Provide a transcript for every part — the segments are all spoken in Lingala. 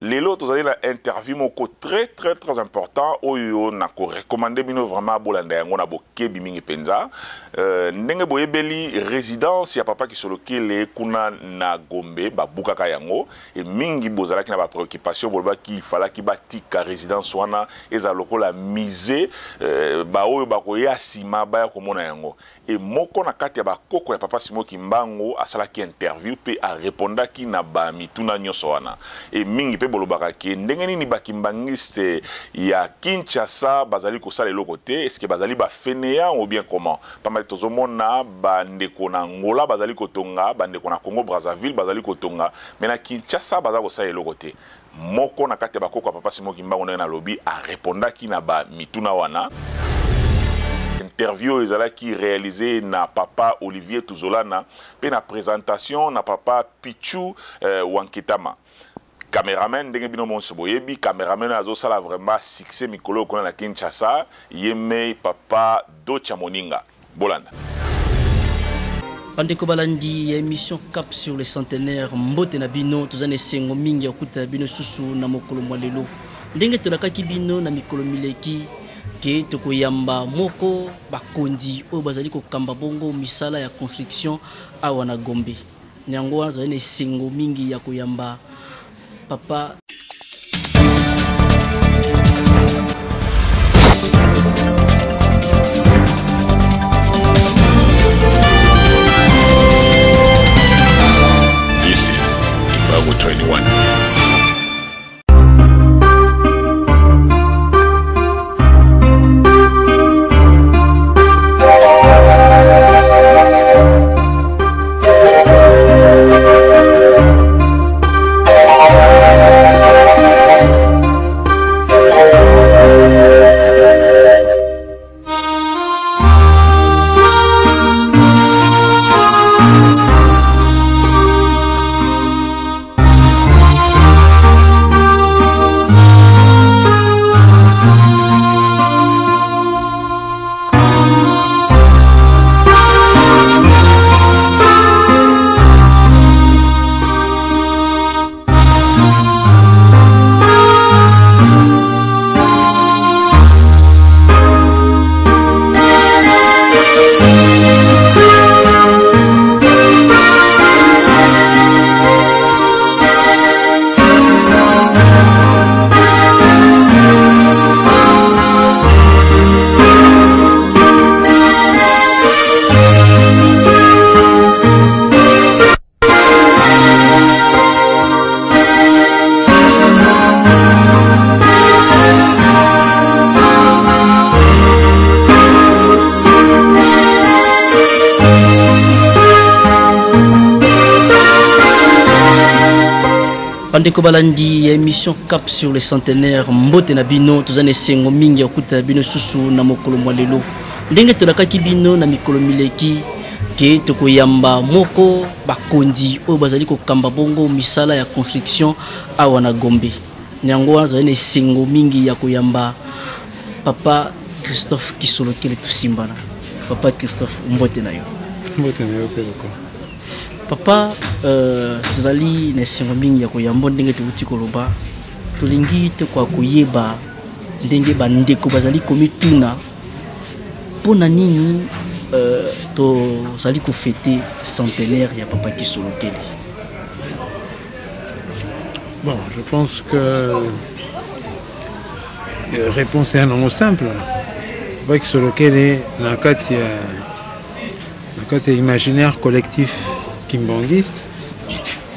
Lelo tozali na interview moko très très très important oyo na ko recommander bino vraiment bolanda yango na bokebi mingi penza. Euh, ndenge boyebeli residence ya papa Kisolokele kuna na Gombe babukaka yango et mingi bozalaki na ba préoccupation bolobaki il fallaki batika residence wana ezala lokola musée euh, baoyo bakoya sima baya komona yango. Et moko na kati ya ba koko ya papa Simon Kimbangu asalaki interview pe a repondaki na ba mituna nyoso wana. Et mingi pe bolobaka ke ndenge nini ba kimbanguiste ya Kinshasa bazali kosala eloko te, est-ce que bazali ba fainéants ou bien comment? Pamba te tozomona ba ndeko na Angola bazali kotonga, ba ndeko na Congo Brazzaville bazali kotonga, mais na Kinshasa baza kosala eloko te. Moko na kati ya ba koko ya papa Simon Kimbangu ndenge nalobi a repondaki na ba mituna wana. Interview oyo ezalaki realiser na papa Olivier Tuzolana pe na presentation na papa Pitshou Wanketama. Cameraman ndenge bino monso boyebi, cameraman oyo azosala vraiment succès mikolo oyo kuna na Kinshasa, ye mei papa Docha Moninga. Bolanda. Bandeko balandi ya émission Cap sur le centenaire, mbote na bino, toza na esengo mingi ya kokutana bino susu na mokolo mwa lelo. Ndenge tolakaki bino na mikolo mileki ke tokoyamba moko bakonzi oyo bazali kokamba bongo misala ya construction awa na Gombe. Na yango wana tozali na esengo mingi ya koyamba papa This is Kimbangu 21. Bandeko balandi ya émission Cap sur le centenaire, mbote na bino, toza na esengo mingi ya kokutana bino susu na mokolo mwa lelo. Ndenge tolakaki bino na mikolo mileki ke tokoyamba moko bakonzi oyo bazali kokamba bongo misala ya construction awa na Gombe. Na yango wana tozali na esengo mingi ya koyamba papa Christophe Kisolokele Tusimbana. Papa Christophe, mbote na yo. Mbote na yo pe lokola. Papa, tozali na esengo mingi ya koyamba ndenge towuti koloba. Tolingi tokoka koyeba ndenge bandeko bazali komituna mpo na nini tozali kofete centenaire ya papa Kisolokele. Bon, je pense que réponse est un mot simple. Papa Kisolokele na kati ya na kati ya imaginaire collectif kimbanguiste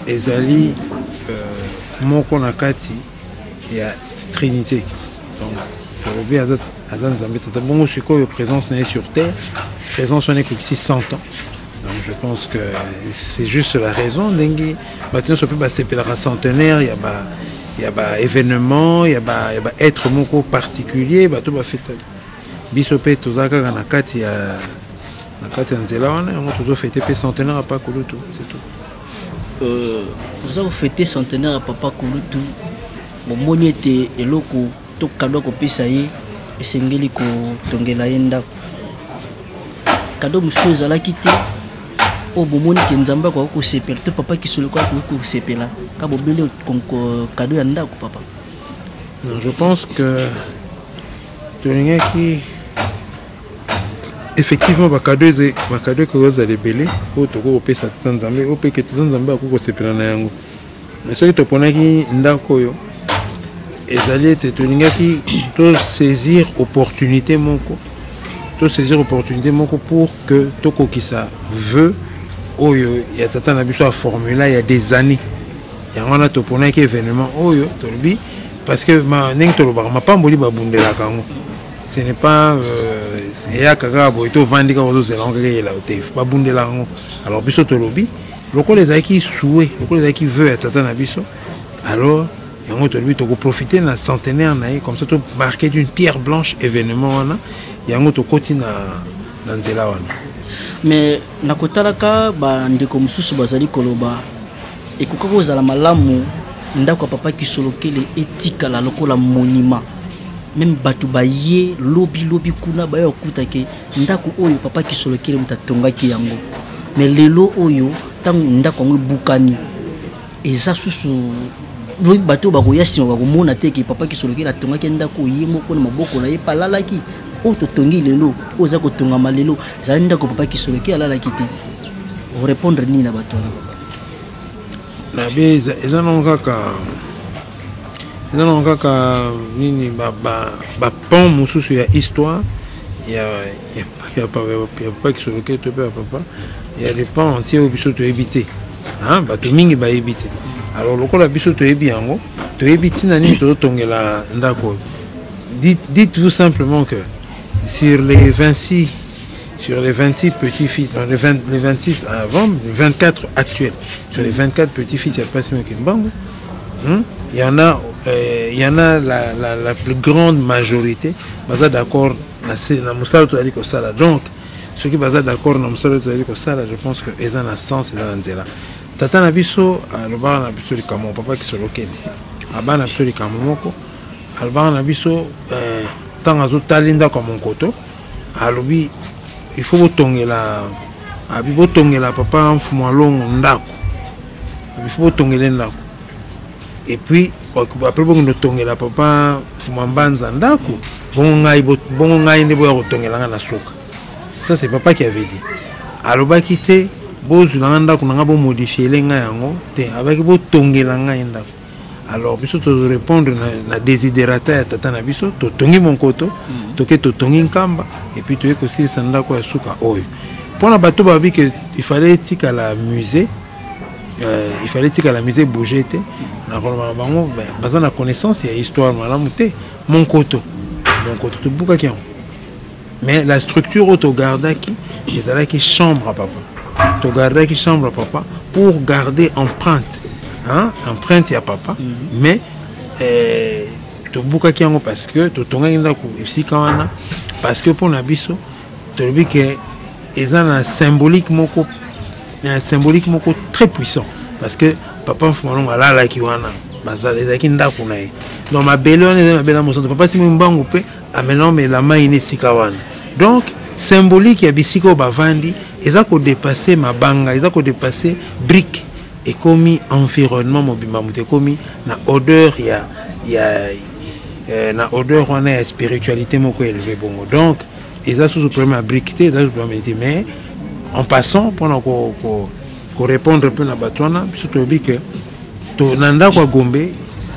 ezali moko na kati ya Trinité. Donc, tolobi aza Nzambe tata bongo sikoyo présence na ye sur terre, présence wana ekokisi 100 ans. Donc je pense que c'est juste la raison ndenge bato nyonso mpe basepelaka centenaire ya ba ya ba événement ya ba ya ba être moko particulier bato bafeta biso mpe toza kaka na kati ya na kati ya nzela wana yango tozofete mpe centenaire ya papa Kulutu, c'est tout. Oza kofete centenaire ya papa Kulutu, bomoni ete eloko to cadeau kopesa ye esengeli kotongela ye ndako. Cadeau mosusu ezalaki te Oyo bomoni ke Nzambe akoki kosepela to papa Kisolokele akoki kosepela ka bobele cadeau ya ndako papa? Non, je pense que tolingaki effectivement bacadeau bacadeau ekoki kozala ebele oyo tokoki kopesa tata Nzambe, oyo mpe ke tata Nzambe akoki kosepela na yango. Mais soki toponaki ndako oyo, ezali ete tolingaki tosaisir opportunité moko, tosaisir opportunité moko pour que tokokisa vœu oyo ya tata na biso aformula ya des années. Yango wana toponaki événement oyo tolobi, parce que ndenge tolobaka, mapamboli babundelaka yango. Ce n'est pas eyaka kaka boye, tovandi kaka, ozozela yango kaka eyela te, babundelaka yango. Alors biso tolobi, lokola ezalaki souhait, lokola ezalaki vœu ya tata na biso, alors yango tolobi tokoprofite na centenaire na ye, comme ça tomarquer d'une pierre blanche événement wana. Yango tokoti na nzela wana. Mais na kotalaka bandeko mosusu bazali koloba, ekoki kozala malamu ndako ya papa Kisolokele etikala lokola monument, même bato baye lobi lobi kuna baya kokuta ke ndako oyo papa Kisolokele moto atongaki yango. Mais lelo oyo, ntango ndako yango ebukani, eza susu lobi bato oyo bakoya nsima bakomona te ke papa Kisolokele atongaki ndako ye moko na maboko na ye mpe alalaki. Oyo totongi lelo, oyo eza kotongama lelo, ezali ndako papa Kisolokele alalaki te. Orépondre nini na bato wana? Nabe eza nango kaka, eza nango kaka nini, bapans mosusu ya histoire ya papa Kisolokele to mpe ya papa, ya le pan entier oyo biso toyebi te, bato mingi bayebi te. Alors lokola biso toyebi yango, toyebi ntina nini tozotongela ndako oyo. Dites-vous simplement que sur les 26 petits-fils, les, 20, les 26 avant, les 24 actuels, sur les 24 petits-fils, il n'y a pas Simon Kimbangu. Il y en a la plus grande majorité, baza d'accord na mosala tozali kosala. Donc, soki baza d'accord na mosala tozali kosala, je pense que eza na sens, eza na nzela. Tata na biso alobaka na biso likambo, papa Kisolokele abana na biso likambo moko, alobaka na biso ntango azotali ndako ya Monkoto, alobi il faut botongela, abi botongela papa Mfumu Alongo ndako, il faut botongela ndako, et puis après bokende otongela papa Mfumu Mbanza ndako, bongo ngai nde boya kotongela nga na suka. Ça, c'est papa qui avait dit. Alobaki te bozwila nga ndako na nga, bomodifiele ngai yango te, alobaki botongela ngai ndako. Alors biso tozorépondre na desiderata ya tata na biso. Totongi Monkoto, toke totongi Nkamba, et puis toye kosilisa ndako ya suka oyo. Mpona bato babi ke il fallait etikala musée, il fallait etikala musée, bouger te, nakoloba na bango baza na connaissance ya histoire malamu te. Monkoto, Monkoto tobukaki yango, mais la structure oyo togardaki ezalaki chambre à papa. Togardaki chambre à papa pour garder empreinte, hein, empreinte ya papa. Mais tobukaki yango parce que totongaki ndako esika wana, parce que mpona biso tolobi ke eza na symbolique moko, na symbolique moko très puissant, parce que papa Mfumu Alongo alalaki wana, ezalaki ndako na ye. Donc mabele wana eza mabele ya mosantu. Papa Simon Mbangu mpe amena omela mai na esika wana. Donc symbolique ya bisika oyo bavandi eza kodépasser mabanga, eza kodépasser brique, ekomi environnement mobimba. Moto ekomi na odeur ya na odeur wana ya spiritualité moko élevé bongo. Donc eza susu problème ya brique te, eza susu problème te. Mais en passant, mpona korépondre mpe na bato wana, biso toyebi ke na ndako ya Gombe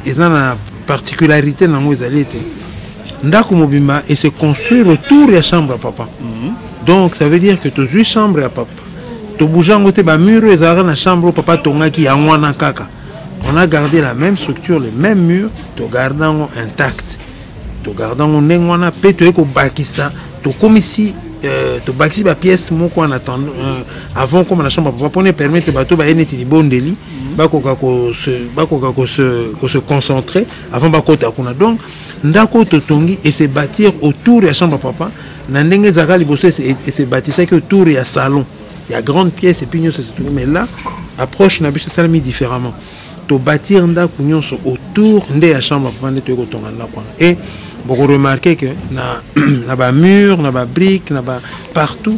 eza na particularité nango, ezali ete ndako mobimba ese construire autour ya chambre ya papa. Donc ça veut dire que tozwi chambre ya papa, tobouge yango te. Bamur oyo ezalaka na chambre oyo papa atongaki, yango wana kaka. On a gardé la même structure, les mêmes murs, togarde yango intact, togarde yango ndenge wana. Mpe toye kobakisa, tokomisi tobakisi bapièce moko en attendant, avant koma na chambre ya papa, mpona permettre bato baye neti libondeli bakoka kose concentrer avant bakota kuna. Donc ndako oyo totongi ese bâtir autour ya chambre ya papa, na ndenge ezalaka liboso ese bâtisaki autour ya salon, ya grande pièce, et puis nyonso esetongi. Mais là, approche na biso esalami différemment. Tobâtir ndako nyonso autour nde ya chambre ya papa, nde toyei kotonga ndako wana. Et bokoremarquer que na bamur, na babrique, na ba partout,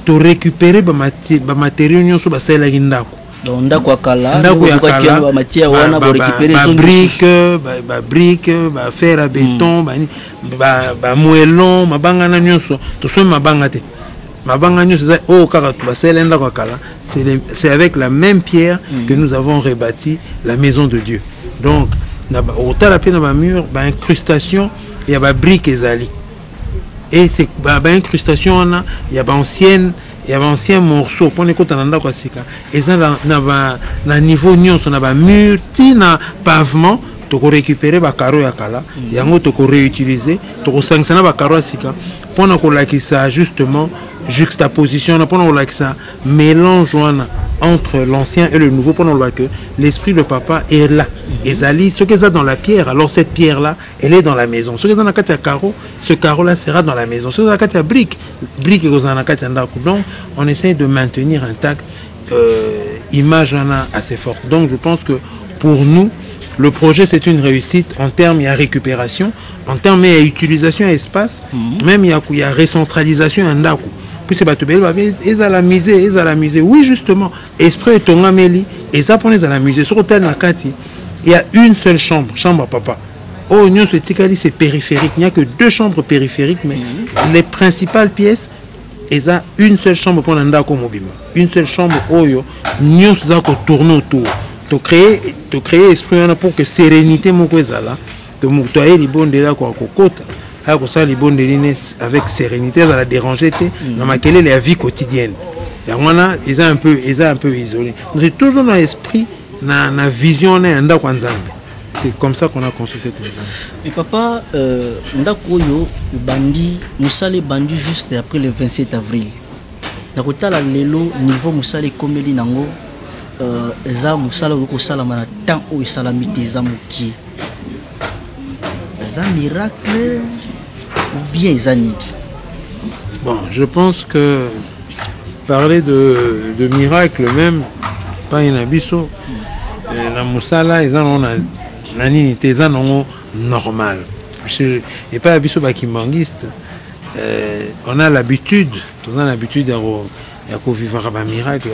Torécupérer bamatériaux nyonso basalelaki ndako. Donc ndako ya kala, ndako ya kala, bamatière wana borécupérer. Babrique, babrique, bafer à béton, bamoellon, mabanga na nyonso. Tosombi mabanga te, mabanga nyonso eza oyo kaka basalela ndako ya kala. C'est avec la même pierre que nous avons rebâti la maison de Dieu. Donc otala mpe na bamur, baincrustation ya babrique ezali, et c'est baincrustation wana ya baancienne, ya baancien morceau mpona ekota na ndako ya sika. Eza na niveau nyonso, na bamur ti na pavement. Tokorécupérer bacarreaux ya kala, yango tokoréutiliser, tokosangisa na bacarreaux ya sika mpona kolakisa justement juxtaposition wana, mpona kolakisa mélange wana entre l'ancien et le nouveau, mpona koloba que l'esprit de papa est là. Ezali soki eza dans la pierre, alors cette pierre là, elle est dans la maison. Soki eza na kati ya carreau, ce carreau là sera dans la maison. Soki eza na kati ya brique, brique ekozala na kati ya ndako. Donc on essaye de maintenir intact image wana assez forte. Donc je pense que pour nous, le projet, c'est une réussite en termes ya récupération, en termes ya utilisation ya espace, même ya recentralisation ya ndako. Puis bato ebele babe ezala musée, ezala musée. Oui, justement, esprit etongameli eza mpona ezala musée. Soki otali na kati, il y a une seule chambre, chambre à papa. Oyo nyonso etikali, c'est périphérique. Il n'y a que deux chambres périphériques, mais les principales pièces eza une seule chambre mpona ndako mobimba, une seule chambre oyo nyonso eza kotourne autour. Tocréer esprit wana pour que sérénité moko ezala, que moto aye libondeli akoka kokota, aya kosala libondeli ne avec sérénité, azala déranger te na makelele ya vie quotidienne. Yango wana eza un peu isolé. Donc c'est toujours dans l'esprit na vision wana ya ndako ya Nzambe. C'est comme ça qu'on a construit cette maison. Mais papa, ndako oyo ebandi mosala, ebandi juste après le 27 avril. Na kotala lelo niveau mosala ekomeli nango, eza mosala oyo kosalama na temps oyo esalami te, eza mokie. Eza miracle ou bien eza nini? Bon, je pense que parler de miracle même epai na biso na mosala, eza nango na nini te, eza nango normal. Epai ya biso bakimbangiste, on a l'habitude, toza na habitude ya kovivaka bamiracle,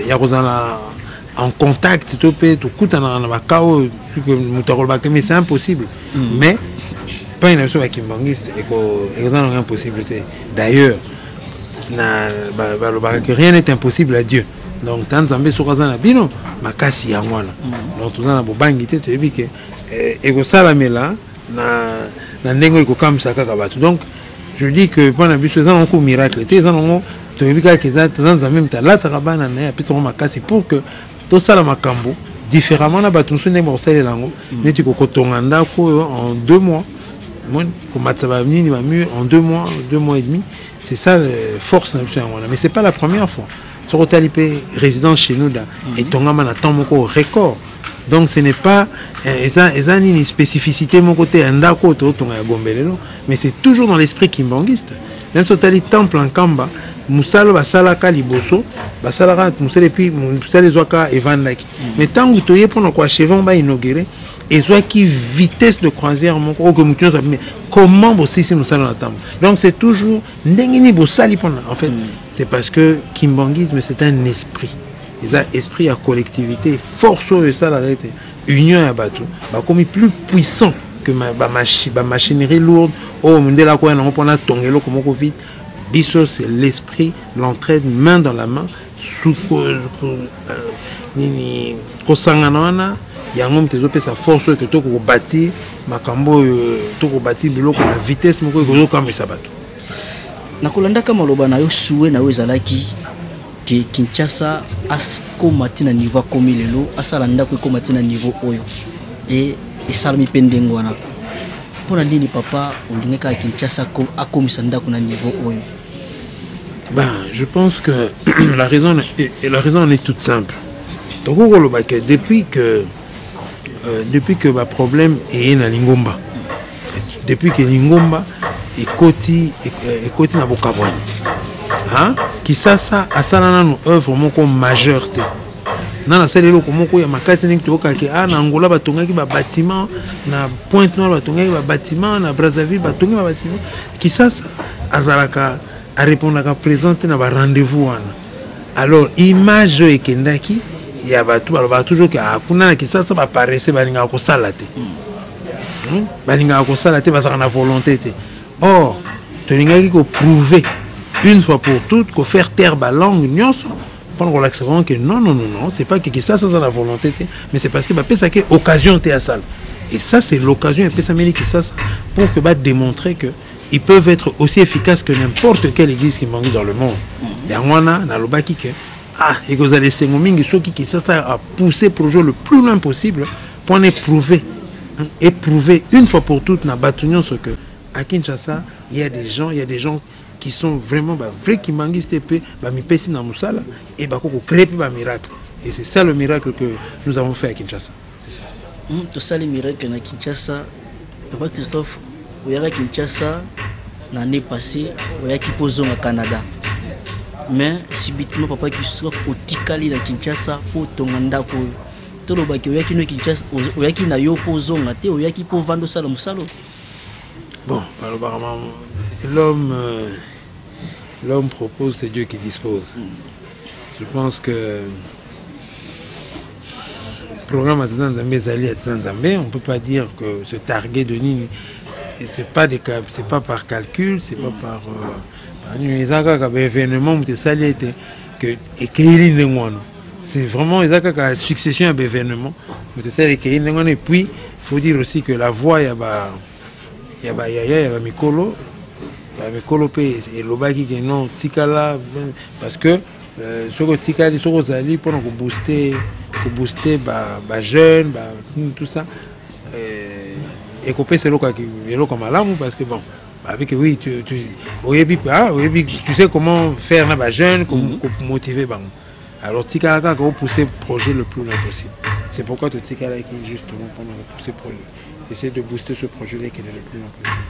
ya kozala en contact to mpe tokutanaka na baka oyo moto akolobaka mais c'est impossible. Mais epai na biso bakimbangiste, ekoza nango impossible te. D'ailleurs, na balobaka que rien n'est impossible à Dieu. Donc ta Nzambe soki aza na bino, makasi yango wana. Donc toza na bobangi te, toyebi ke ekosalamela na ndenge oyo ekokamwisa kaka bato. Donc je dis que mpo na biso eza nango miracle te, eza nango toyebi kaka eza toza Nzambe moto alataka bana na ye, apesango makasi pour que tosala makambo différemment na bato mosusu ndenge bakosalela yango. Neti kokotonga ndako oyo en 2 mois, komatisa banini, bamur en 2 mois, 2 mois et demi, c'est ça force na biso yango wana. Mais c'est pas la première fois. Soki otali mpe résidence chez nous da etongama na temps moko record. Donc ce n'est pas eza nini spécificité moko te ya ndako oyo tozotonga ya Gombe lelo, mais c'est toujours dans l'esprit kimbangiste. Même soki otali temple Nkamba, mosala oyo basalaka liboso, basalaka mosala et puis mosala ezwaka evandaki, mais ntango toye mpona koachever, bainaugurer, ezwaki vitesse de croisière moko oyo ke motu nyonso abimi: comment bosilisi mosala na ntango? Donc c'est toujours ndenge nini bosali mpona. En fait, c'est parce que kimbanguisme, c'est un esprit, eza esprit ya collectivité, force oyo esalaka ete union ya bato bakomi plus puissant que bamachinerie lourde oyo mondele akoya nango mpona atonga eloko moko vite. Biso, c'est l'esprit, l'entraide, main dans la main, sous nini, kosangana wana, yango moto ezopesa force oyo ke tokobâtir makambo oyo, tokobâtir biloko na vitesse moko ekozokambwisa bato. Nakolandaka maloba na yo, souhait na yo ezalaki ke Kinshasa akóma ti na niveau akómi lelo, asala ndako ekóma ti na niveau oyo e esalami mpe ndenge wana. Mpo na nini, papa, olingi kaka Kinshasa akomisa ndako na niveau oyo? Ben, je pense que la raison en est toute simple. Tokokoloba ke depuis que baproblème eye na lingomba, depuis que lingomba ekoti na bokabwani, hein? Kisasa asala nanu œuvre moko majeure te, nana asala eloko moko ya makasi ndenge toyokaki a na Angola batongaki babâtiment, na Pointe Noire batongaki babâtiment, na Brazzaville batongi babâtiment. Kisasa Azalaka arépondaka présent te na barendez-vous wana. Alors image oyo ekendaki ya bato, balobaka toujours ke ah, kuna na Kisasa baparese, balingaka kosala te. Balingaka kosala te, bazalaka na volonté te. Or tolingaki koprouver une fois pour toutes, kofaire taire balangue nyonso, mpona kolakisa vraiment que non, non, non, non, c'est pas que Kisasa aza na volonté te, mais c'est parce que bapesaki occasion te ya sala. Et ça, c'est l'occasion epesameli Kisasa pour que badémontrer que ils peuvent être aussi efficaces que n'importe quelle église kimbangu dans le monde. Yango wana nalobaki ke ah, ekozala esengo mingi soki Kisasa a poussé projet le plus loin possible mpona éprouver, hein, éprouver une fois pour toutes na bato nyonso que à Kinshasa il y a des gens, il y a des gens qui sont vraiment ba vrais kimbanguistes mpe bamipesi na mosala et bako créer mpe bamiracle. Et c'est ça le miracle que nous avons fait à Kinshasa, c'est ça. Tosali miracle na Kinshasa. Papa Christophe, oyaka Kinshasa na année passée, oyaki mpo ozonga Canada, mais subitement papa Christophe otikali na Kinshasa mpo otonga ndako oyo. Tolobaki oyaki no Kinshasa, oyaki na yo mpo ozonga te, oyaki mpo ovanda, osala mosala oyo. Bon, balobaka l'homme propose, c'est Dieu qui dispose. Je pense que programme ya Tata Nzambe ezali ya Tata Nzambe. On peut pas dire que se targuer de nini. Et c'est pas par calcul, c'est pas par nini. Eza kaka baévénement moto esali ete que ekeyeli ndenge wana. C'est vraiment, eza kaka succession ya baévénement moto esali ekeyeli ndenge wana. Et puis faut dire aussi que la voix ya bayaya, ya bamikolo, bamikolo mpe elobaki ke non, tikala, parce que soki otikali, soki ozali mpona kobooster bajeune ba, tout ça, ekopesa eloko malamu, parce que bon, avec oui, tu oyebi, ah, oyebi, tu sais comment faire na bajeune, komotiver bango. Alors tikala kaka, opousser projet le plus loin possible. C'est pourquoi totikalaki justement mpona kopousser projet, essayer de booster ce projet là ekende le plus loin possible.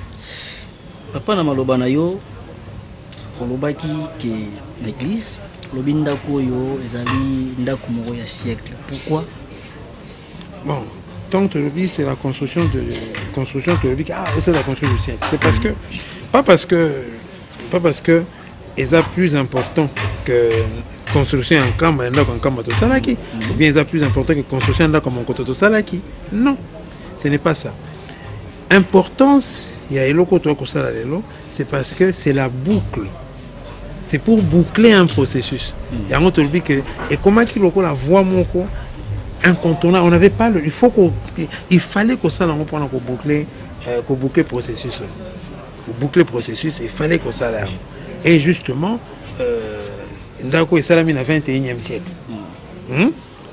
Papa, na maloba na yo, olobaki ke na église, olobi ndako oyo ezali ndako moko ya siècle. Pourquoi? Bon, tant tolobi c'est la construction de construction, tolobi ah, c'est la construction du siècle, c'est parce que pas parce que eza plus important que construction ya Nkamba, ya ndako ya Nkamba tosalaki, ou bien eza plus important que construction ya ndako ya Monkoto tosalaki. Non, ce n'est pas ça. Importance ya eloko toya kosala lelo, c'est parce que c'est la boucle, c'est pour boucler un processus. Yango tolobi ke ekomaki lokola voie moko incontournable. On n'avait pas le il faut qu'on il fallait kosala yango mpona koboucler processus oyo. Koboucler processus, il fallait kosala yango. Et justement, ndako esalami na 21e siècle.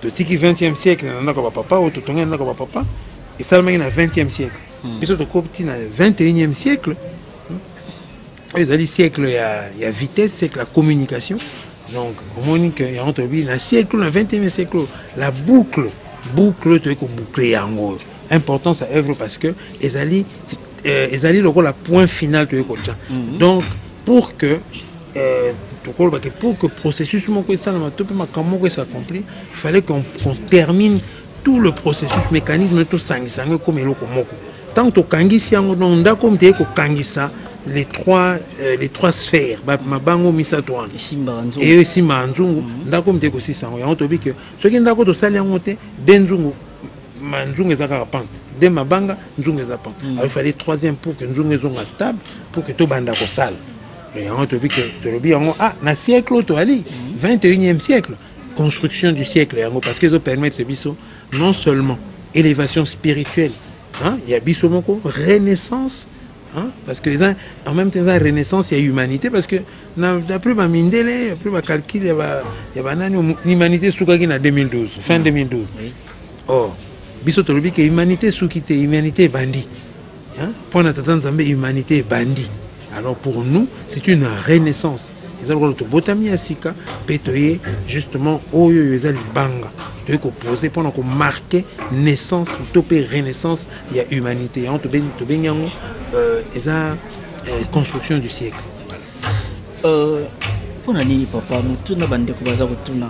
Totiki 20e siècle na ndako ya bapapa oyo totongai. Na ndako ya bapapa esalamaki na 20e siècle, biso tokoti na 21e siècle oyo ezali siècle ya vitesse, siècle ya communication. Donc omoni ke yango tolobi na siècle, na 21e siècle oyo, la boucle toyei koboucle yango oyo. Importance ya œuvre, parce que ezali lokola point final toyei kotya. Donc pour que tokolobaki, pour que processus moko esalama to mpe makambo moko es'accomplir, il fallait qu'on termine tout le processus, mécanisme, tosangisa yango ekoma eloko moko. Ntango tokangisi yango, donc ndako oyo toyei kokangisa les trois sphères, mabango misato wana. Esimbaka nzungu. Eyo esimbaka nzungu. Ndako oyo toyei kosisa yango, yango toyebi ke soki ndako tosali yango te, de nzungu ma nzungu eza kaka pente de mabanga, nzungu eza pente. Alors il fallait troisième pour que nzungu ezonga stable, pour que tobanda kosala. Donc yango toyebi ke tolobi yango, ah, na siècle oyo toali, 21e siècle, construction du siècle yango, parce que ezopermettre biso non seulement élévation spirituelle, hein, ya biso moko, renaissance, hein, parce que eza en même temps eza renaissance ya humanité, parce que d'après bamindele, après bacalcul ya banani, humanité esukaki na 2012, fin 2012. Or biso tolobi ke humanité esuki te, humanité ebandi, hein? Mpo na Tata Nzambe, humanité ebandi. Alors pour nous, c'est une renaissance, eza lokola tobotami ya sika mpe toye justement oyo eza libanga toye kopose mpona komarquer naissance to mpe renaissance ya humanité. Yango tobengi yango eza construction du siècle, voilà. Mpo na nini, papa, motuna bandeko baza kotuna,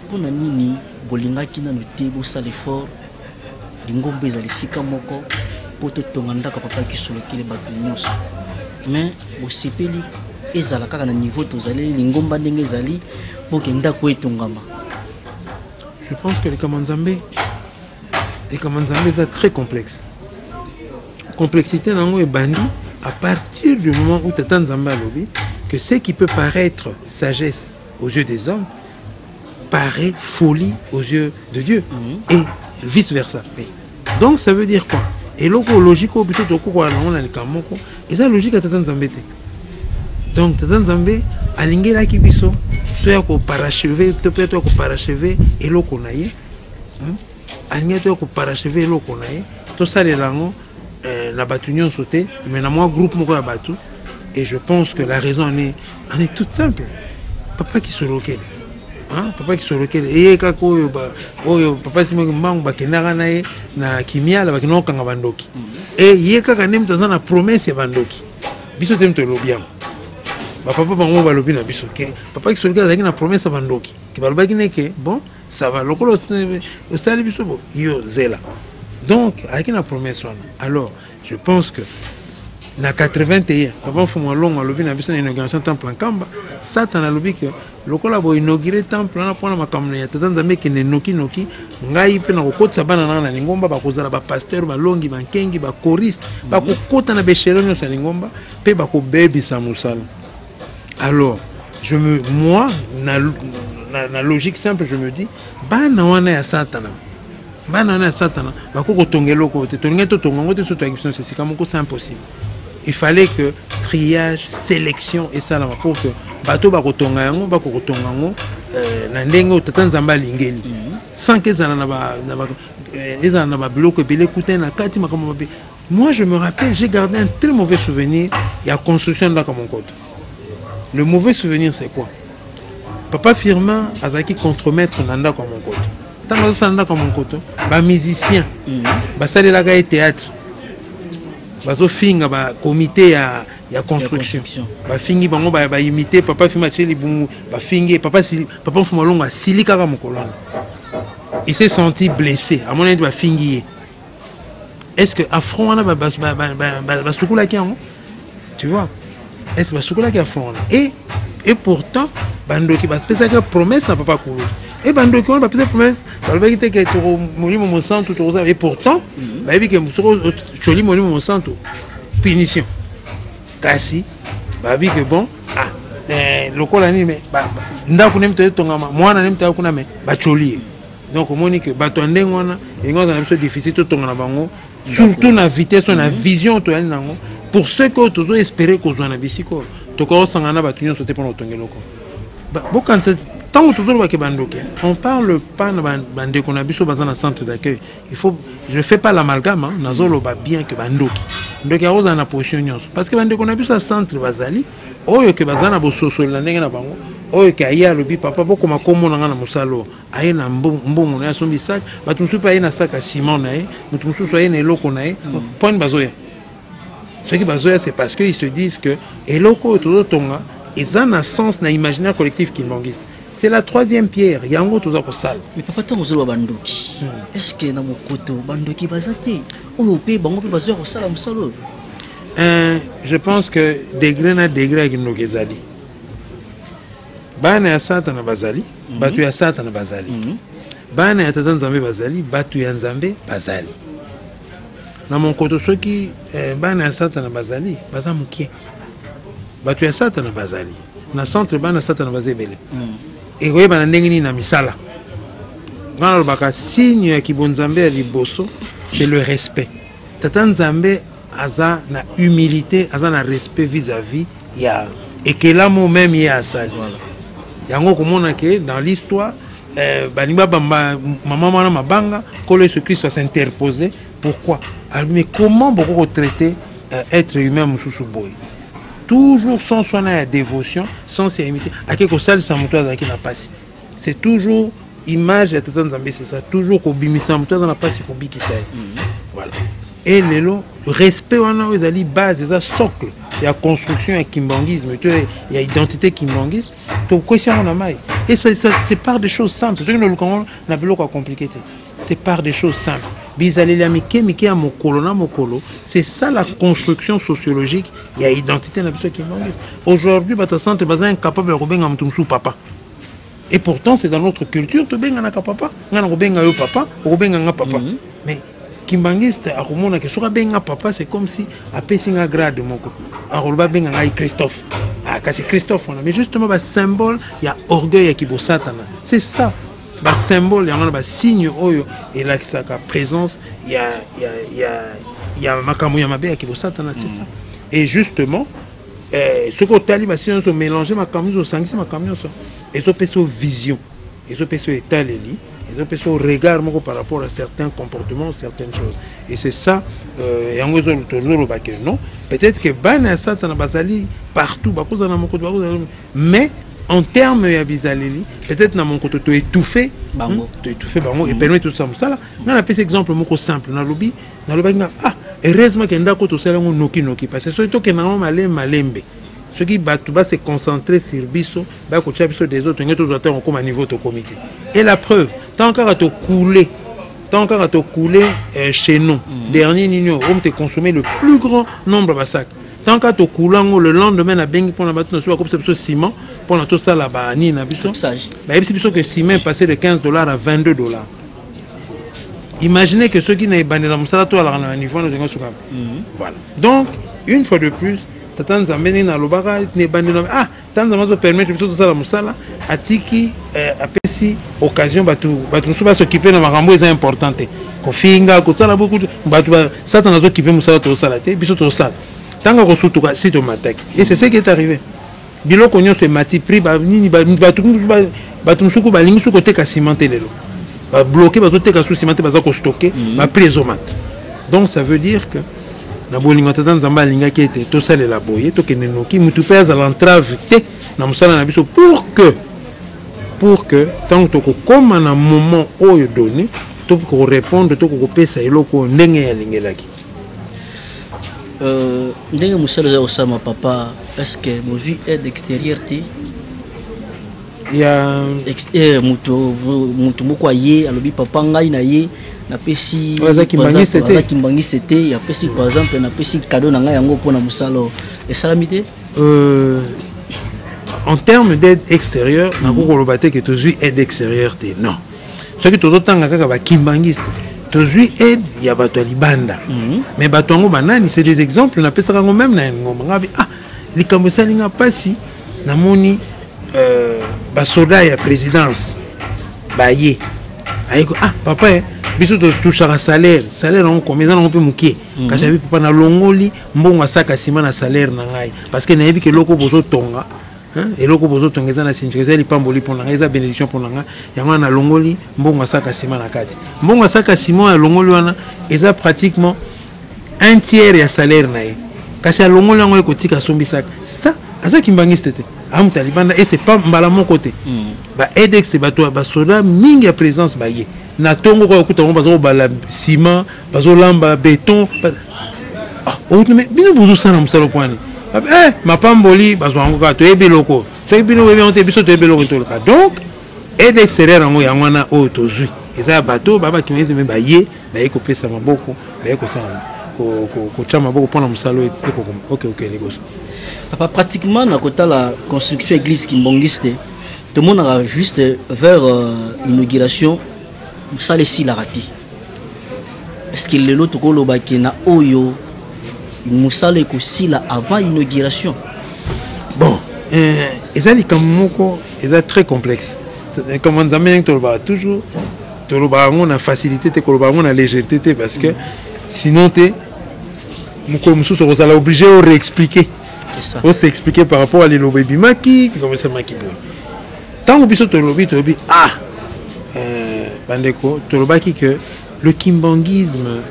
mpo na nini bolingaki nano te bosala effort, lingomba ezala esika moko mpo totonga ndako ya papa Kisolokele, bato nyonso? Mais bosepeli ezala kaka na niveau tozali, lingomba ndenge ezali, boke ndako etongama? Je pense que likambo Nzambe, likambo Nzambe eza très complexe. Complexité nango ebandi à partir du moment où Tata Nzambe alobi que ce qui peut paraître sagesse aux yeux des hommes paraît folie aux yeux de Dieu et vice versa. Donc ça veut dire quoi? Eloko logique oyo biso tokokola nango na likambo moko eza logique ya Tata Nzambe te. Donc Tata Nzambe alingelaki biso toya koparachever to mpe toya koparachever eloko na ye, Alingaki toya koparachever eloko na ye, tosalela yango na bato nyonso te, mais na mwa groupe moko ya bato. Et je pense que la raison en est toute simple. Papa Kisolokele, hein? Papa Kisolokele eye kaka oyo oyo papa Simon Kimbangu bakendaka na ye na Kimiala, bakendaka kokanga bandoki. E ye kaka nde moto aza na promesse ya bandoki. Biso te moto elobi yango, bapapa bango balobi na biso ke papa Kisolokele azalaki na promesse ya bandoki, ke balobaki ne ke bon, ça va, lokola osali biso bo yo zela. Donc azalaki na promesse wana. Alors je pense que na 81, papa Mfumu Alongo alobi na biso na inauguration temple Nkamba, Satan alobi ke lokola boinaugure temple wana mpona makambo ya Tata Nzambe ekende nokinoki, ngai mpe nakokotisa bana nanga na lingomba, bakozala bapasteur, balongi, bankengi, bachoristes, bakokota na baéchelon nyonso ya lingomba mpe bakobebisa mosala. Alors je me moi na logique simple, je me dis bana wana ya Satana, bana wana ya Satana bakoki kotonga eloko te. Tolingai totonga yango te so toyaki biso nyonso esika moko, c'est impossible. Il fallait que triage, sélection esalama pour que bato bakotonga yango bakokotonga yango na ndenge oyo Tata Nzambe alingeli, sans que ezala ezala na babiloko ebele ekutani na kati, makambo mabe. Moi, je me rappelle, j'ai gardé un très mauvais souvenir ya construction ya ndako ya Monkoto. Le mauvais souvenir, c'est quoi? Papa Firmin azalaki contremaître na ndako ya Monkoto. Ntango azosala ndako ya Monkoto, bamusicien basalelaka ye théâtre, bazofinga bacomité ya construction. Construction. Bafingi bango, baimite papa Firmin atie libumu, bafingi ye. Papa Mfumu Alongo asili kaka mokolo wana, il s'est senti blessé, amoni neti bafingi ye. Est ce que affront wana basukolaki yango? Tu vois, est ce basukolaki affront wana? Et pourtant bandoki bapesaki promesse na papa Kulu e bandoki wana bapesaki promesse, balobaki te ke toko Molimo Mosantu tokozala. Et pourtant bayebi ke soki otyoli Molimo Mosantu, punition. Kasi bayebi ke bon, ah, lokola nini, me ndako nde moto etongama, mwana nde moto aya kuna, me batyoli ye. Donc omoni ke bato ya ndenge wana elingi ozala na biso difficile totonga na bango, surtout na vitesse oyo, na vision toyali nango, pour ce que tozo espérer kozwa na bisika oyo. Tokosangana na bato nyonso te mpona kotonga eloko. Bokanisa ntango tozolobaki bandoki, on parle pas na bandeko na biso baza na centre d'accueil. Il faut, je fais pas l'amalgame, hein, nazoloba bien ke bandoki, ndoki akozala na position nyonso, parce que bandeko na biso ya centre bazali oyo ke baza na bososoli na ndenge na bango. Oyo ke aye, alobi: "Papa, bokoma komona nga na mosala oyo." Aye na mbongo na ye, asombi sac. Bato mosusu mpe aye na sac ya ciment na ye, moto mosusu aye na eloko na ye. Mponi bazoya? Soki bazoya, c'est parce que ils se disent que eloko oyo tozotonga eza na sens na imaginaire collectif kimbanguiste. C'est la troisième pierre, yango toza kosala. Mais papa, ntango ozoloba bandoki, est ce que na mokoto bandoki baza te oyo mpe bango mpe bazoya kosala mosala oyo? Je pense que degré na degré ya kindoki ezali. Bana ya Satana bazali, bato ya Satana bazali, bana ya Tata Nzambe bazali, bato ya Nzambe bazali. Na monkoto, soki bana ya Satana bazali, baza mokie. Bato ya Satana bazali na centre, bana ya Satana baza ebele. Ekoyebana ndenge nini? Na misala. Ngai nalobaka, signe ya kibonzambe ya liboso, c'est le respect. Tata Nzambe aza na humilité, aza na respect vis-à-vis ya ekelamu même ye asali. Yango komona ke dans l'histoire, balingi babamba mama wana mabanga, Nkolo Yesu Kristo as'interpose. Pourquoi? Alobi: "Mais comment boko kotraiter être humain mosusu boye?" Toujours sens wana ya dévotion, sens ya humilité, ake kosalisa moto azalaki na pasi. C'est toujours image ya Tata Nzambe, c'est ça, toujours kobimisa moto aza na pasi, kobikisa ye. Voilà. Et lelo, respect wana oyo ezali base, eza socle ya construction ya kimbanguisme to ya identité kimbanguiste, tokwesi yango na mai. Et ça, c'est par des choses simples. Toki noluka yango na biloko ya compliqué te, c'est par des choses simples. Bizaleli ya mike mike ya mokolo na mokolo, c'est ça la construction sociologique ya identité na biso kimbanguiste. Aujourd'hui bato ya centre baza incapable ya kobenga moto mosusu papa. Et pourtant c'est dans notre culture tobenganaka papa. Nga na kobenga yo papa, okobenga nga papa. Mais kimbanguiste akomona ke soki abenga papa, c'est comme si apesi nga grade moko. Akoloba abenga ngai Christophe. Ah, kasi Christophe wana, mais justement ba symbole ya orgueil ya kibosatana. C'est ça. Ba symbole yango na ba signe oyo elakisaka présence ya makambo ya mabe ya kibosatana, c'est ça. Et justement soki otali ba signe nyonso, mélanger makambo nyonso, osangisi makambo nyonso, ezopesa yo vision, ezopesa yo etaleli, ezopesa yo regard moko par rapport à certains comportements, certaines choses. Et c'est ça yango tozoloba ke non, peut-être que bana ya satana bazali partout, bakozala na mokoto, bakozala, mais en termes ya bizaleli, peut-être na monkoto to étouffé bango. To étouffé bango et permettre tout ça mosala. Nga napesi exemple moko simple, nalobi, nalobaki nga, ah, heureusement ke ndako tosala yango noki noki, parce que soki tokenda yango malembe malembe, soki bato ba se concentrer sur biso, bakotia biso des autres, nge tozwa ntango okóma niveau tokomi te. Et la preuve, tant kaka tokule, tant kaka tokule chez nous, dernier nini oyo omo te consommer le plus grand nombre ya basac, tant kaka tokula yango, le lendemain nabengi mpona bato na biso bakopesa biso ciment mpona tosala banini na biso. Sage. Bayebisi biso que ciment est passé de 15 $ à 22 $. Imaginez que soki na ebandela mosala to alaka na niveau wana, ozenga suka. Voilà, donc une fois de plus, tata Nzambe, ndenge nalobaka na ebandela, ah, tata Nzambe azopermettre biso tosala mosala, atiki apesi occasion bato mosusu basokipe na makambo eza important te, kofinga, kosala beaucoup. Bato Satan azokipe mosala tozosala te, biso tozosala. Ntango akosutuka si tomataki, et c'est ce qui est arrivé. Biloko nyonso emati prix, banini, bato mosuku balingi soki koteka ciment te, lelo babloquer, bazoteka su ciment te, baza kostocker, baprix ezomata. Donc ça veut dire que na bolingo tata Nzambe alingaki ete tosalela boye, tokende noki, mutu mpe azala entrave te na mosala na biso, pour que ntango tokokóma na moment oyo donné, tokorépondre, tokokopesa eloko oyo ndenge yalingelaki. Ndenge mosala eza kosalama, papa, est ce que bozwi aide extérieure te? Ya Moto moko aye, alobi: "Papa, ngai na ye napesi." Oyo aza kimbangiste te. Aza kimbangiste te, apesi, par exemple, napesi cadeau na ngai yango mpona mosala oyo. Esalami te? En termes d'aide extérieure, nakoki koloba te ke tozwi aide extérieure te, non. Soki tozotanga kaka bakimbangiste, tozwi aide ya bato ya libanda. Mais bato yango banani? C'est des exemples napesaka yango même na ngomba. Nga bi, ah, likambo esali nga mpasi, namoni basoda ya présidence baye, ayeko: "Ah papa, biso totouchaka salaire, salaire yango combien? Eza nango mpe moke." Kasi abi: "Papa, nalongoli mbongo asaka nsima na salaire na ngai, parce que nayebi ke eloko bozotonga, hein, eloko bozotonga eza na signification, eza lipamboli mpo na ngai, eza bénédiction mpo na ngai. Yango wana nalongoli mbongo asaka nsima na kati." Mbongo asaka nsima oyo alongoli wana eza pratiquement un tiers ya salaire na ye, kasi alongoli yango, ekotika asombisaka. Ça, aza kimbangiste te, amuta libanda. Et c'est pas mbala moko te. Ba aide, bato, basoda mingi ya présidence baye na ntongo kaka, okuta bango baza kobala ciment, bazolamba béton. Ah, outi, mais bino bozosala mosala kwani? Mapamboli bazwa yango kaka, toyebi eloko. Soki bino boyebi yango te, biso toyebi eloko toluka. Donc aide extérieure yango, yango wana oyo tozwi, eza ya bato babakimisi, me baye kopesa maboko, baye kosala, kotya maboko mpona mosala oyo oke liboso. Papa, pratiquement na kotala construction église kimbangiste, tomonaka juste vers inauguration mosala esilaka te. Est ce que lelo tokolobaki na oyo mosala ekosila avant inauguration? Bon, eza likambo moko eza très complexe. Comme Nzambe, ndenge tolobaka toujours, tolobaka yango na facilité te, kolobaka yango na légèreté te, parce que sinon te, mokolo mosusu okozala obligé oréexpliquer. C'est ça. Os'expliquer par rapport à liloba ebimaki, esamaki boye. Ntango biso tolobi, tolobi, ah, bandeko, tolobaki que le kimbanguisme,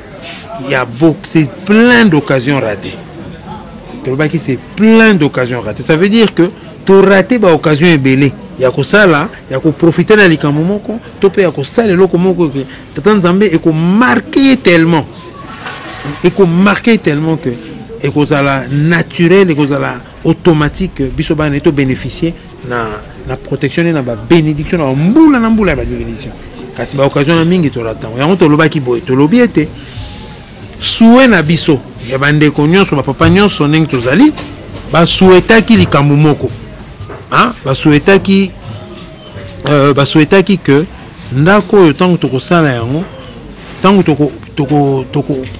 il y a beaucoup, c'est plein d'occasions ratées. Tolobaki c'est plein d'occasions ratées, ça veut dire que torater baoccasion ebele ya kosala, ya koprofiter na likambo moko to mpe ya kosala eloko moko ke tata Nzambe ekomarquer ye tellement, ekomarquer tellement que ekozala naturel, ekozala automatique, biso bana ye tobénéficier na protection ne, na babénédiction, na bambula na mbula ya babénédiction. Kasi baoccasion na mingi tolata yango. Yango tolobaki boye, tolobi ete souhait na biso ya bandeko nyonso, bapapa nyonso ndenge tozali, basouhaitaki likambo moko, hein? Basouhaitaki basouhaitaki que ndako oyo, ntango tokosala yango, ntango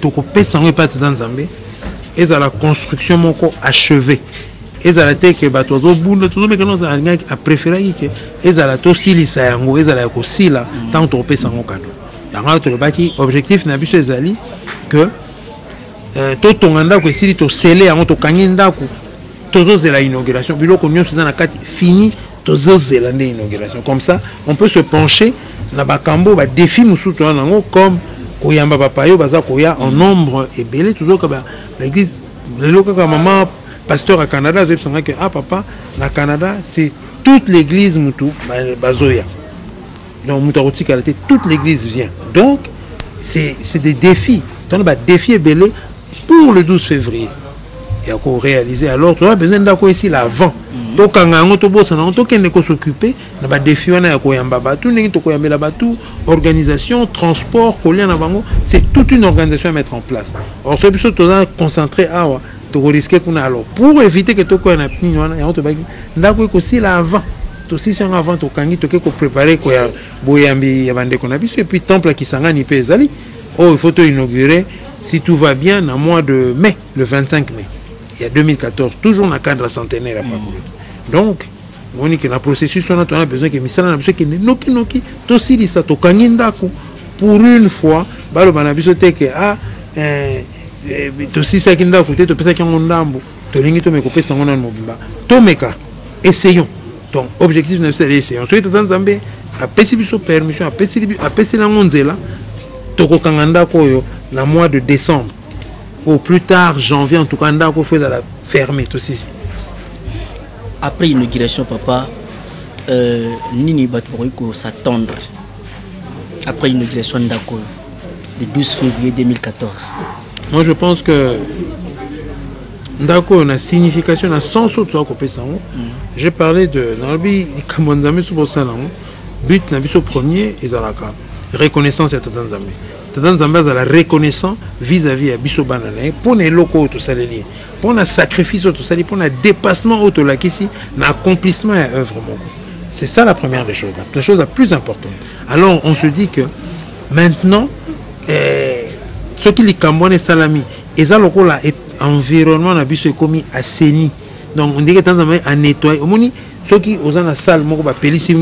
tokopesa yango epai tata Nzambe, ezala construction moko achevé, ezala te ke bato bazobunda, tozomeka. Alingaki, apréféraki ke ezala tosilisa yango, ezala ya kosila ntango tokopesa yango cadeau. Yango wana tolobaki objectif na biso ezali que totonga ndako, esili, tosele yango, tokangi ndako, tozozela inauguration. Biloko nyonso eza na kati, fini, tozozela nde inauguration. Comme ça, on peut se pencher na bakambo, badéfi mosusu toza nango, comme koyamba bapaya oyo baza koya en nombre ebele. Tozoka baéglise lelo kaka, mama pasteur à Canada azoyebisanga ke: "Ah papa, na Canada, c'est toute l'église mutu bazoya, donc moto akotikala te, toute l'église vient." Donc c'est des défis, tona badéfi ebele pour le 12 février ya koréaliser. Alors toza besoin ndako esila avant, tokanga yango, tobosana yango, tokende kos'occuper na badéfi wana ya koyamba bato, ndenge tokoyambela bato, organisation, transport, kolia na bango. C'est toute une organisation à mettre en place. Or soki biso toza concentré awa, tokorisquer kuna. Alors, pour éviter ke tokoya na nini wana, yango tobaki ndako ekosila avant, tosilisi yango avant, tokangi, toke kopréparer koya boyambi ya bandeko na biso. Et puis temple ya Kisangani mpe ezali oyo il faut toinaugurer, si tout va bien, na mois de mai, le 25 mai ya 2014, toujours na cadre ya centenaire ya Pakulutu. Donc omoni ke na processus wana, tona besoin ke misala na biso ekende nokinoki, tosilisa, tokangi ndako. Pour une fois, baloba na biso te ke ah, tosilisaki ndako te, topesaki yango ndambo. Tolingi tomeka kopesa yango nano mobimba, tomeka, essayons. Donc objectif na biso ezali essayons. Soki tata Nzambe apesi biso permission, apeseli yango nzela, tokokanga ndako oyo na mois de décembre, au plus tard janvier. En tout cas, ndako faut ezala fermé, tosisi. Après inauguration, papa, nini bato bakoki kos'attendre après inauguration ndako oyo le 12 février 2014? Moi, je pense que ndako oyo, na signification, na sens oyo toza kopesa yango, j'ai parlé de, nalobi likambo ya Nzambe, so bosala yango, but na biso premier ezalaka reconnaissance ya tata Nzambe. Tata Nzambe azala reconnaissant vis-à-vis ya biso bana na ye, mpo na eloko oyo tosaleli ye, mpo na sacrifice oyo tosali, mpo na dépassement oyo tolakisi na accomplissement ya œuvre moko. C'est ça la première des choses, la chose la plus importante. Alors on se dit que maintenant, soki likambo wana esalami, eza lokola environnement na biso ekomi assaini. Donc on dirait tata Nzambe anettoyer. Omoni, soki oza na salle moko, bapelisi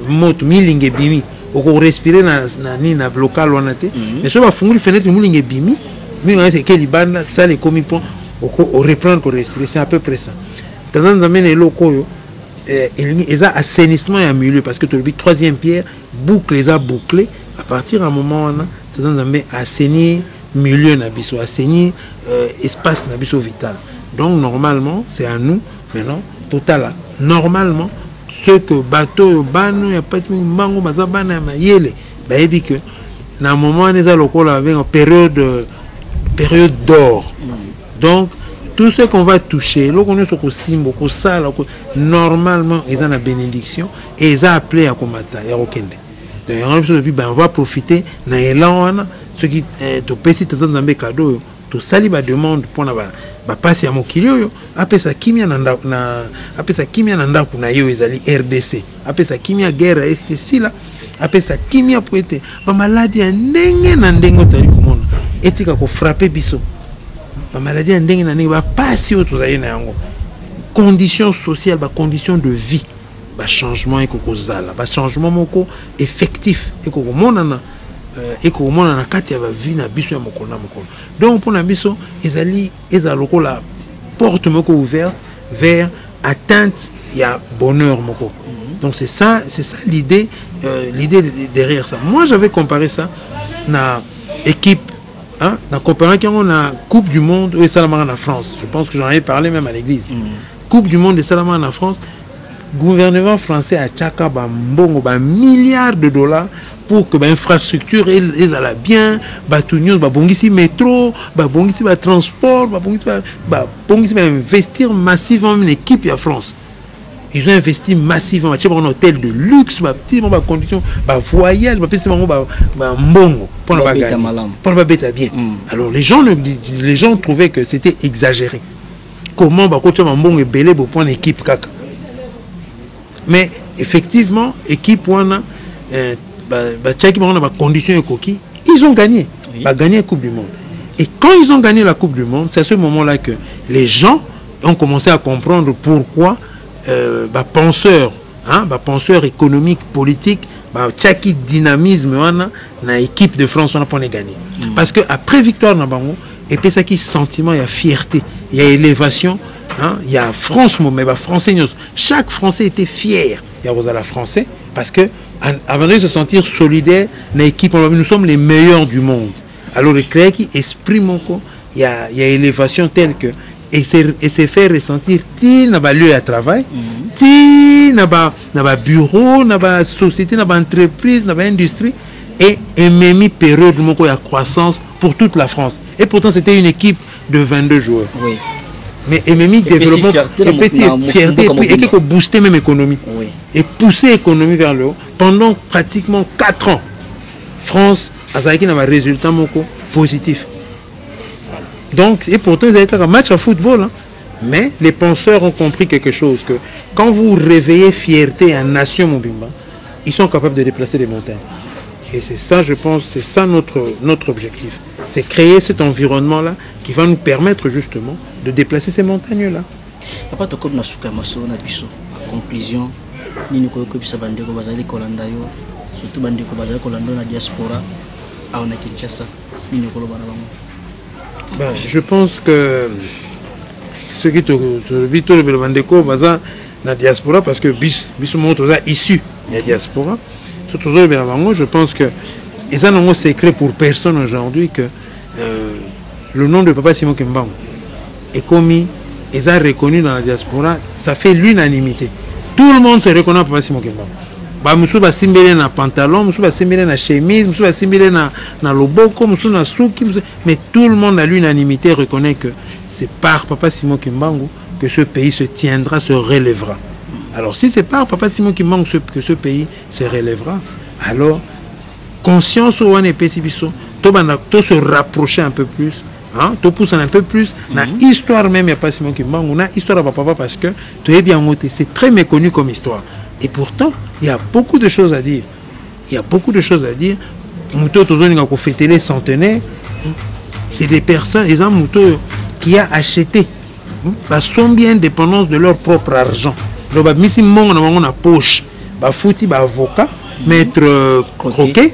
moto, milinga ebimi, okorespirer na nini, na local wana te. Mais soki bafungoli fenêtre, molinga ebimi, milinga wana eke libanda, salle ekomi mpo oreprendre korespirer. C'est à peu près ça. Tata Nzambe na eloko oyo elingi eza assainissement ya milieu, parce que tolobi troisième pierre, boucle eza bouclé. À partir ya moment wana, tata Nzambe assainir milieu na biso, assainir espace na biso vital. Donc normalement, c'est à nous maintenant totala normalement ce que bato oyo, bana ya mpasi mingi, mbango baza bana ya mayele, bayebi ke na moment wana eza lokola babenga période d'or. Donc tout ce qu'on va toucher, eloko nyonso kosimba, kosala, normalement eza na bénédiction et eza appelé ya komata, ya kokende. Donc yango biso tobi, on va profiter na élan wana. Soki topesi tata Nzambe cadeau oyo, tosali bademande mpona bapasi ya mokili oyo, apesa kimia na apesa kimia na ndako na ye oyo ezali RDC, apesa kimia, guerre ya Est esila, apesa kimia po ete bamaladi ya ndenge na ndenge oyo tozali komona etika kofrapper biso, bamaladi ya ndenge na ndenge, bapasi oyo tozali na yango, condition sociale, bacondition de vie, bachangement ekokozala, bachangement moko effectif ekokomonana, ekokomona na kati ya bavie na biso ya mokolo na mokolo. Donc mpona biso ezali, ezala lokola porte moko ouverte vers atteinte ya bonheur moko. Donc c'est ça l'idée, l'idée derrière ça. Moi, j'avais comparé ça na équipe, hein, na comparaki yango na Coupe du monde oyo esalamaka na France. Je pense que j'en avais parlé même à l'église. Coupe du monde esalamaka na France, gouvernement français atiaka bambongo, bamilliards de dollars, pour que bainfrastructure ezala bien. Bato nyonso, babongisi métro, babongisi batransport, babongisi, bainvestir massivement na équipe ya France. Ils ont investi massivement. Batie bango na hôtel de luxe, batie bango bacondition, bavoyage, bapesi bango bambongo mpona Babeta bagagner, malamu. Mpona babeta bien. Alors les gens trouvaient que c'était exagéré. Comment bakotia bambongo ebele bo mpona équipe kaka? Mais effectivement, équipe wana, batiaki bango na bacondition ekoki, ils ont gagné. Bagagné Coupe du monde. Et quand ils ont gagné la Coupe du monde, c'est à ce moment là que les gens ont commencé à comprendre pourquoi bapenseur, hein, bapenseur économique, politique, batiaki dynamisme wana na équipe de France wana mpona gagner. Parce que après victoire na bango, epesaki sentiment ya fierté, ya élévation, hein, il y a France, mais bafrançais nyonso, chaque Français était fier ya kozala Français, parce que avant de se sentir solidaire na équipe, nous sommes les meilleurs du monde. Alors ecréaki esprit moko ya élévation telle que et s'est fait ressentir ti na balieu ya travail, ti na babureau, na basociété, na baentreprise, na baindustrie, et ememi période moko ya croissance pour toute la France. Et pourtant, c'était une équipe de 22 joueurs. Mais ememi développement, epesi fierté, et puis eke kobooster même économie et pousser économie vers le haut. Pendant pratiquement 4 ans, France azalaki na barésultat moko positif. Donc, et pourtant, ils avaient un match à football, hein. Mais les penseurs ont compris quelque chose, que quand vous réveillez fierté en nation mobimba, ils sont capables de déplacer des montagnes. Et c'est ça, je pense, c'est ça notre objectif. C'est créer cet environnement-là qui va nous permettre justement de déplacer ces montagnes-là. Papa, tokomi na suka ya masolo na biso. Conclusion nini koyokobisa bandeko bazali kolanda yo, surtout bandeko bazali kolanda yo na diaspora, awa na Kinshasa? Nini okoloba na bango? Ben, je pense que soki tolobi, tolobela bandeko baza na diaspora, parce que biso moko toza issu ya diaspora, so tozolobela bango, je pense que eza nango secret pour personne aujourd'hui que le nom de Papa Simon Kimbangu ekomi, eza reconnu dans la diaspora. Ça fait l'unanimité, tout le monde se reconnaît Papa Simon Kimbangu. Bamosusu basimbeli na pantalon, mosusu basimbeli na chemise, mosusu basimbeli na loboko, mosusu na suki, mais tout le monde à l'unanimité reconnaît que c'est par Papa Simon Kimbangu que ce pays se tiendra, se relèvera. Alors si c'est par Papa Simon Kimbangu que ce pays se relèvera, alors conscience wana epesi biso tobanda to se rapprocher un peu plus, hein, topusana un peu plus na histoire même ya Papa Simon Kimbangu, na histoire ya bapapa, parce que toyebi yango te. C'est très méconnu comme histoire et pourtant il y a beaucoup de choses à dire, il y a beaucoup de choses à dire. Moto tozolinga kofêter centenaire, c'est des personnes, eza moto oyo qui a acheté, basombi indépendance de leur propre argent. Donc babimisi mbongo na bango na poche, bafuti baavocat, maître Croquet,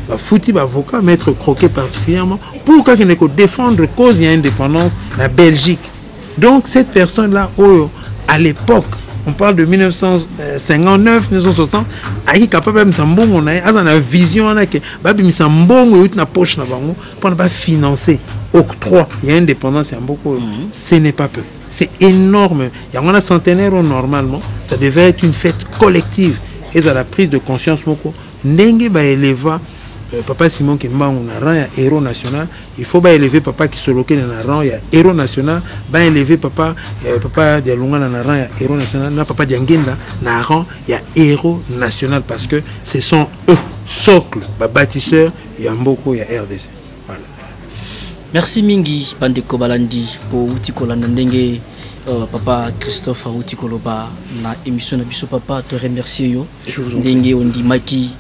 bafuti baavocat, maître Croquet particulièrement, pour kakende kodéfendre cause ya indépendance na Belgique. Donc cette personne là oyo, à l'époque, on parle de 1959, 1960, ayaki capable babimisa mbongo na ye, aza na vision wana ke babimisa mbongo euti na poche na bango mpona bafinancer octroi ya indépendance ya mboka oyo. Ce n'est pas peu, c'est énorme. Yango wana centenaire oyo, normalement ça devait être une fête collective, ezala prise de conscience moko ndenge baeleva Papa Simon Kimbangu na rang ya héros national. Il faut baélever Papa Kisolokele na rang ya héros national, baélever papa Dialungana na rang ya héros national, na papa Diangenda na rang ya héros national, parce que ce sont eux socle, babâtisseur ya mboko ya RDC. Voilà. Merci mingi, bandeko balandi, po uti kolanda ndenge papa Christophe auti koloba na émission na biso. Papa, te remercier yo Je vous en prie. ndenge ondimaki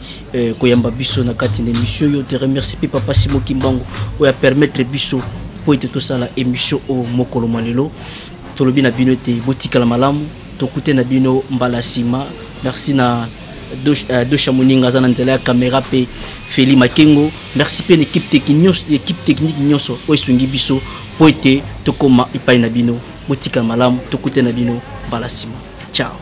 koyamba biso na kati na émission oyo. Te remercie mpe papa Simo Kimbangu oyo apermettre biso po ete tosala émission oyo mokolo mwa lelo. Tolobi na bino ete botikala malamu, tokute na bino mbala nsima. Merci na Dosha Moninga aza na nzela ya caméra, mpe Feli Makengo. Merci mpe na équipe technique nyonso, équipe technique nyonso oyo esungi biso po ete tokóma epai na bino. Botikala malamu, tokute na bino mbala nsima. Ciao.